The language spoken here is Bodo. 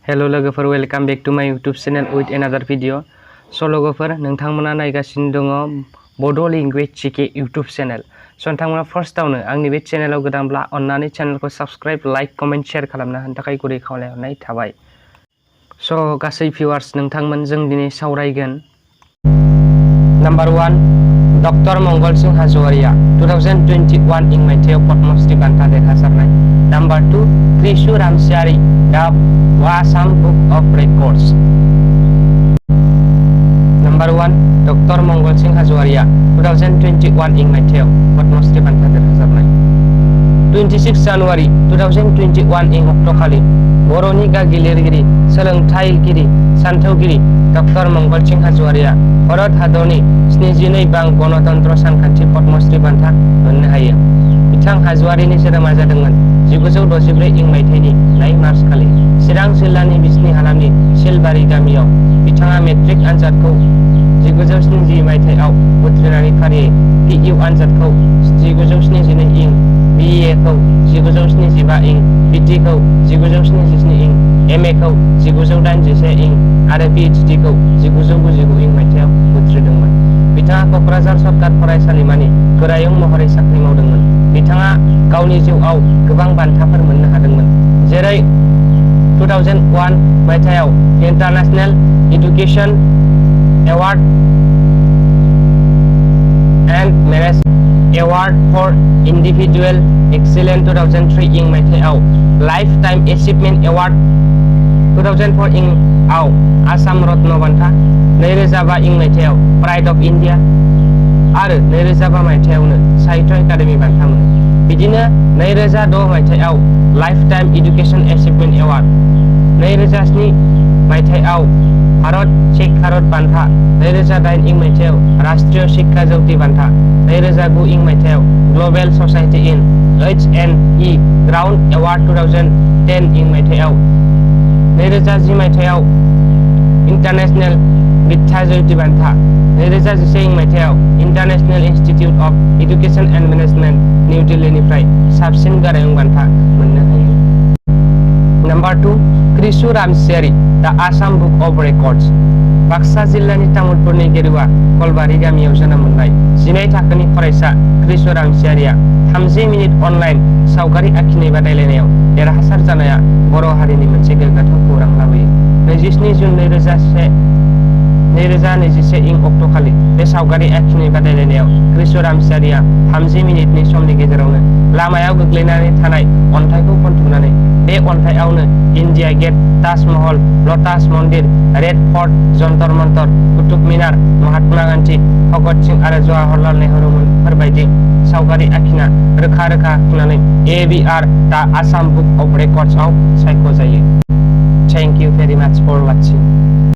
हेलो लोगोफोर, वेलकाम बैक टू माय यूट्यूब चैनल विथ एनादार भिडिअ। स' लोगोफोर, नोंथांमोना नायगासिनो दङ बड' लेंगुवेज जिके यूट्यूब चैनल। स' नोंथांमोना फार्स्टआवनो आंनि बे चैनलाव गोदानब्ला अन्नानै चैनलखौ साबस्क्राइब, लाइक, कमेन्ट, शेयार खालामना होनो थाखाय गुरै खावलायहरनाय थाबाय। स' गासै भिउवार्स, नोंथांमोन जों दिनै सावरायगोन नाम्बार 1 डक्टर मंगल सिंह हाज'वारिया 2021 इं मायथाइयाव पद्मश्री बान्था देरहासारनाय। नाम्बार 2 क्रिसु रामसियारि दा Assam book of records. Number 1 doctor Mangal Singh हाज'वारिया 2021 इं मायथाइयाव पद्मश्री बान्था देरहासारनाय। 26 जानुवारि 2021 इं अक्ट'खालि बर'नि गागि लिरगिरि, सोलोंथाइगिरि, सानथौगिरि डक्टर मंगल सिंह हाज'वारिया भारत हादरनि 72 बां गणतन्त्र सानखान्थि पद्मश्री बान्था मोननो हायो। बिथां हाज'वारिनि जोनोमा जादोंमोन 1964 इं मायथाइनि 2 मार्च खालि चिरां जिल्लानि बिस्नि हालामनि सिलबारि गामियाव। बिथाङा मेट्रिक आनजादखौ 1970 मायथाइयाव उथ्रिनानै फारियै पिइउ आनजादखौ 1972 इं, बिएखौ 1975 इं, बिटिखौ 1977 इं, एमएखौ 1981 इं आरो पिएइचडिखौ 1999 इं मायथाइयाव उथ्रिदोंमोन। बिथाङा क'क्राझार सरकार फरायसालिमानि गोरायुं महरै साख्रि मावदोंमोन। बिथाङा गावनि जिउआव गोबां बान्थाफोर मोननो हादोंमोन, जेरै 2001 मायथाइयाव international education award and merit award for individual excellence 2003 इं मायथाइयाव लाइफ टाइम एचिभमेन्ट एवार्ड 2004 इं आव आसाम रत्न बान्था, 2005 इं मायथाइयाव प्राइड अफ इन्डिया आरो 2005 मायथाइयावनो साहित्य एकाडेमि बान्था मोनो। बिदिनो 2006 मायथाइयाव life time education achievement award, 2007 मायथाइयाव भारत शिक्षारत बान्था, 2008 इं मायथाइयाव राष्ट्रीय शिक्षा ज्योति बान्था, 2009 इं मायथाइयाव ग्लबेल ससाइटि इन एच&ई ग्राउन्ड एवार्ड 2010 इं मायथाइयाव, 2010 मायथाइयाव इन्टारनेशनेल विद्या ज्योति बान्था, 2011 इं मायथाइयाव international institute of education and management new दिल्लीनिफ्राय साबसिन गोरायुं बान्था मोननो हायो। नाम्बार 2 क्रिसु रामसियारि दा Assam book of records. Baksa जिल्लानि तामुलपुरनि गेरुवा कलबारि गामियाव जोनोम मोननाय 12 थाखोनि फरायसा क्रिसु रामसियारिया 30 मिनिट अनलाइन सावगारि आखिनाय बादायलायनायाव देरहासार जानाया बर' हारिनि मोनसे गोग्गाथाव खौरां लाबोयो। 27 जुन 2021 इं अक्ट'खालि बे सावगारि आखिनाय बादायलायनायाव क्रिसु रामसियारिया 30 मिनिटनि समनि गेजेरावनो लामायाव गोग्लैनानै थानाय अन्थाइखौ खनथुमनानै बे अन्थाइआवनो इन्डिया गेट, ताजमहल, लटास मन्दिर, रेड फर्ट, जन्तर मन्तर, कुतुब मिनार, महात्मा गान्धी, भगत सिंह आरो जवाहरलाल नेहरूमोनफोरबायदि सावगारि आखिना रोखा रोखा आखिनानै ABR दा आसाम बुक अफ रेकर्ड्सआव सायख'जायो। Thank you very much for वाचिं।